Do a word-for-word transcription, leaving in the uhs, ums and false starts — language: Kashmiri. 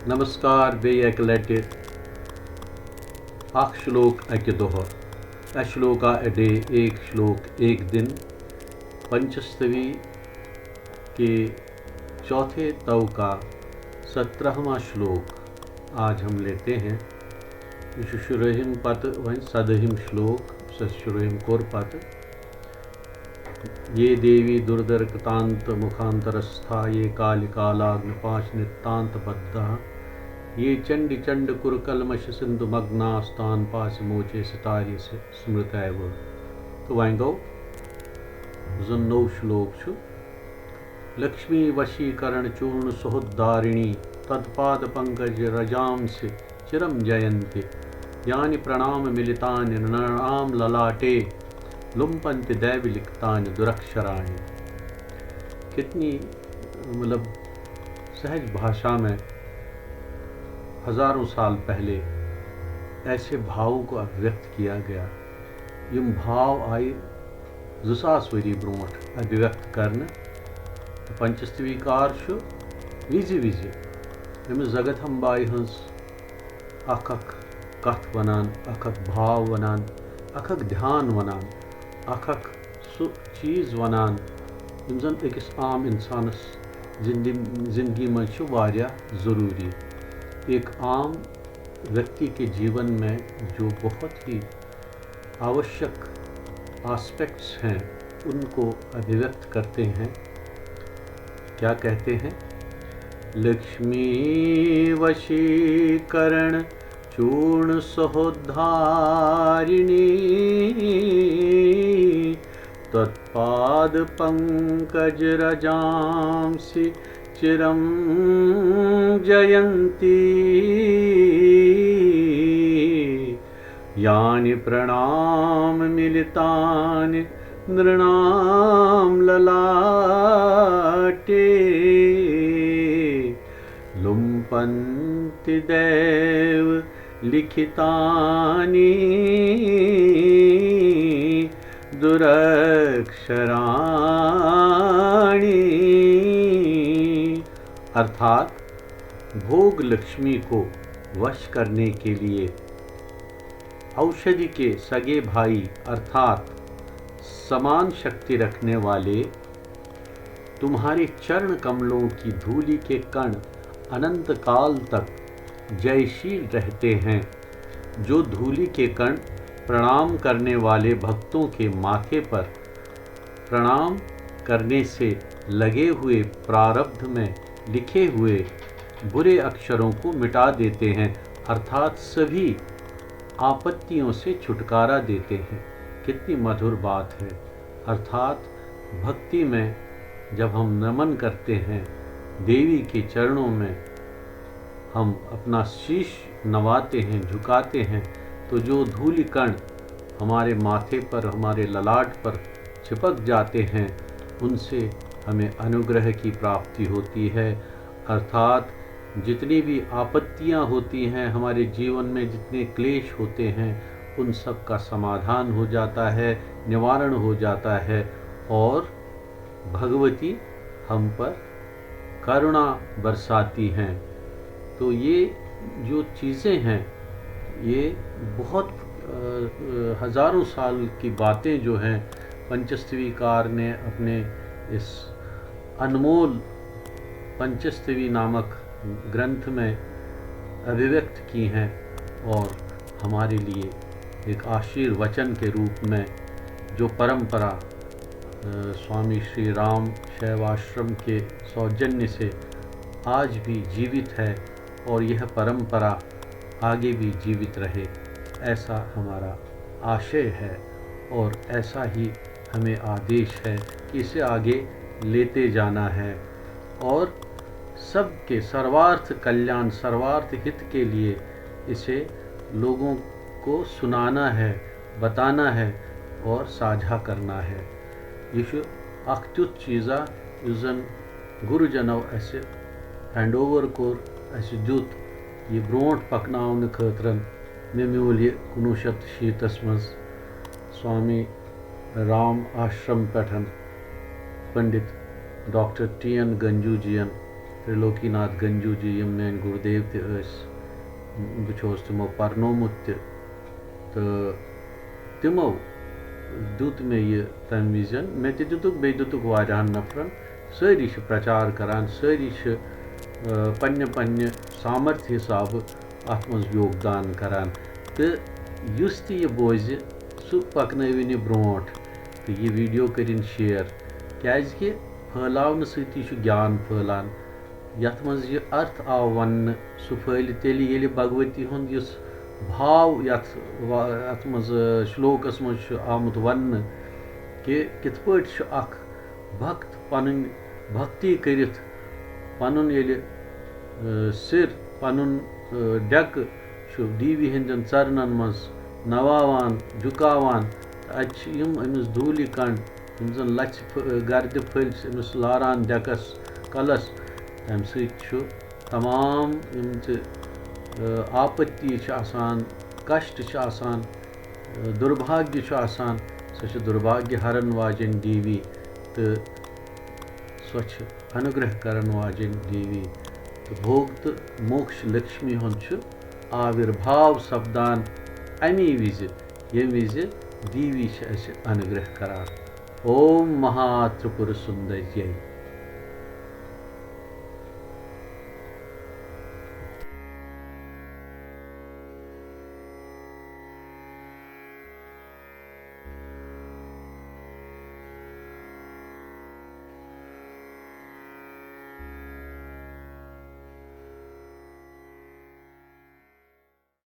नमस्कार بیٚیہِ اَکہِ لَٹہِ۔ اَکھ شلوک اَکہِ دۄہ۔ اشلوکا اے ڈے، ایک شلوک ایک دن۔ پنچستوی کے چوتھے تَو کا سترہواں شلوک آج ہم لیتے ہیں۔ یہِ چھُ شُرٲہِم پتہٕ وۄنۍ سدٲہِم شلوک، یُس اَسہِ شُرٲہِم کوٚر پتہٕ۔ ये देवी दुर्धरकृतान्तमुखान्तरस्था ये कालिकालाग्निपाशनितान्तबद्धाः ये चण्डिचण्डकुरकल्मषसिन्धुमग्नास्तान् पासि मोचेसि तार्यसि स्मृतैव। تہٕ وۄنۍ گوٚو زن نوٚو شلوک چھُ، लक्ष्मी वशीकरणचूर्णसुहृद्धारिणी त्वत्पादपङ्कजरजांसि चिरं जयन्ति यानि प्रणाममिलितानि नृणां ललाटे लुम्पन्ति दैवलिखितानि दुरक्षराणि। कितनी, मतलब, सहज भाषा में हजारों साल पहले ऐसे भावों को अभिव्यक्त किया गया। یِم بھاو آیہِ زٕ ساس ؤری برونٛٹھ ابھیویکت کرنہٕ۔ تہٕ پنچستوی کار چھُ وِزِ وِزِ أمِس جگت امبایہِ ہٕنٛز اکھ اکھ کتھ ونان، اکھ اکھ بھاو ونان، اکھ اکھ دھیان ونان، اکھ اکھ سُہ چیز ونان، یِم زن أکِس عام انسانس زندگی، زندگی منٛز چھِ واریاہ ضروٗری۔ ایک عام व्यक्ति के जीवन में जो बहुत ही आवश्यक एस्पेक्ट्स हैं, उनको अभिव्यक्त करते हैं। क्या कहते हैं? लक्ष्मी वशीकरण चूर्ण सुहृद्धारिणी त्वत्पाद पंकज रजांसि चिरं जयन्ती यानि प्रणाममिलितानि नृणां ललाटे लुम्पन्ति दैव लिखितानि दुरक्षराणि। अर्थात भोग लक्ष्मी को वश करने के लिए औषधि के सगे भाई अर्थात समान शक्ति रखने वाले तुम्हारे चरण कमलों की धूलि के कण अनंत काल तक जयशील रहते हैं। जो धूलि के कण प्रणाम करने वाले भक्तों के माथे पर प्रणाम करने से लगे हुए प्रारब्ध में लिखे हुए बुरे अक्षरों को मिटा देते हैं, अर्थात सभी आपत्तियों से छुटकारा देते हैं। कितनी मधुर बात है। अर्थात भक्ति में जब हम नमन करते हैं, देवी के चरणों में हम अपना शीश नवाते हैं, झुकाते हैं, तो जो धूलि कण हमारे माथे पर, हमारे ललाट पर चिपक जाते हैं, उनसे हमें अनुग्रह की प्राप्ति होती है। अर्थात जितनी भी आपत्तियां होती हैं हमारे जीवन में, जितने क्लेश होते हैं, उन सब का समाधान हो जाता है, निवारण हो जाता है और भगवती हम पर करुणा बरसाती हैं। तो ये जो चीज़ें हैं, ये बहुत, अ, अ, हजारों साल की बातें जो हैं, पंचस्तवीकार ने अपने इस अनमोल पंचस्तवी नामक ग्रंथ में अभिव्यक्त की हैं और हमारे लिए एक आशीर्वचन के रूप में जो परंपरा, अ, स्वामी श्री राम शैवाश्रम के सौजन्य से आज भी जीवित है और यह परंपरा आगे भी जीवित रहे, ऐसा हमारा आशय है और ऐसा ही हमें आदेश है कि इसे आगे लेते जाना है और सबके सर्वार्थ कल्याण, सर्वार्थ हित के लिए इसे लोगों को सुनाना है, बताना है और साझा करना है। یہِ چھُ اکھ تیُتھ چیٖزا یُس زن گُروٗ جنو اَسہِ ہینڈ اوور کوٚر، اَسہِ دیُت یہِ برونٛٹھ پکناونہٕ خٲطرٕ۔ مےٚ میوٗل یہِ کُنوُہ شیٚتھ تہٕ شیٖتس منٛز سوامی رام آشرم پٮ۪ٹھ پنڈت ڈاکٹر ٹی این گنجو جی ین ترٛلوکی ناتھ گنجو جی، یِم میٲنۍ گُردیو تہِ ٲسۍ، بہٕ چھُس تِمو پرنومُت تہِ، تہٕ تِمو دیُت مےٚ یہِ تَمہِ وِزٮ۪ن، مےٚ تہِ دِتُکھ، بیٚیہِ دِتُکھ واریاہَن نفرَن۔ سٲری چھِ پرچار کران، سٲری چھِ، آ، پننہِ پننہِ سامرتھ حسابہٕ اَتھ منٛز یوگدان کران، تہٕ یُس تہِ یہِ بوزِ، سُہ پَکنٲوِن یہِ برونٛٹھ تہٕ یہِ ویٖڈیو کٔرِن شیئر، کیازِ کہِ پھٲلاونہٕ سۭتی چھُ گیان پھٲلان۔ یَتھ منٛز یہِ ارتھ آو وَننہٕ، سُہ پھٲلہِ تیٚلہِ، ییٚلہِ بھگؤتی ہُنٛد یُس بھاو یَتھ وا-، اَتھ منٛز، آ، شلوکَس منٛز چھُ آمُت وَننہٕ، کہِ کِتھ پٲٹھۍ چھُ اکھ بھکت پنٕنۍ بھکتی کٔرِتھ پنُن ییٚلہِ، آ، سِر، پنُن، آ، ڈیکہٕ چھُ دیوی ہٕنٛدٮ۪ن ژرنن منٛز نواوان، جُکاوان، تہٕ اَتہِ چھِ یِم أمِس دھوٗلہِ کَنٛڈ، یِم زَن لَژھِ پھٔ-، گردِ پھٔلۍ چھِ أمِس لاران ڈیکَس کَلَس، تَمہِ سۭتۍ چھُ تمام یِم تہِ، آ، آپتی چھِ آسان، کشٹ چھِ آسان، آ، دُربھاگیہ چھُ آسان، سۄ چھِ دُربھاگیہ ہرن واجیٚنۍ دیوی، تہٕ سۄ چھِ انُگرہ کرن واجیٚنۍ دیوی۔ تہٕ بھوگ تہٕ موکش لکشمی ہُنٛد چھُ آوِربھاو سپدان اَمی وِزِ، ییٚمہِ وِزِ دیوی چھِ اَسہِ انُگرہ کران۔ اوم مہا ترٛپُر سُندر جے۔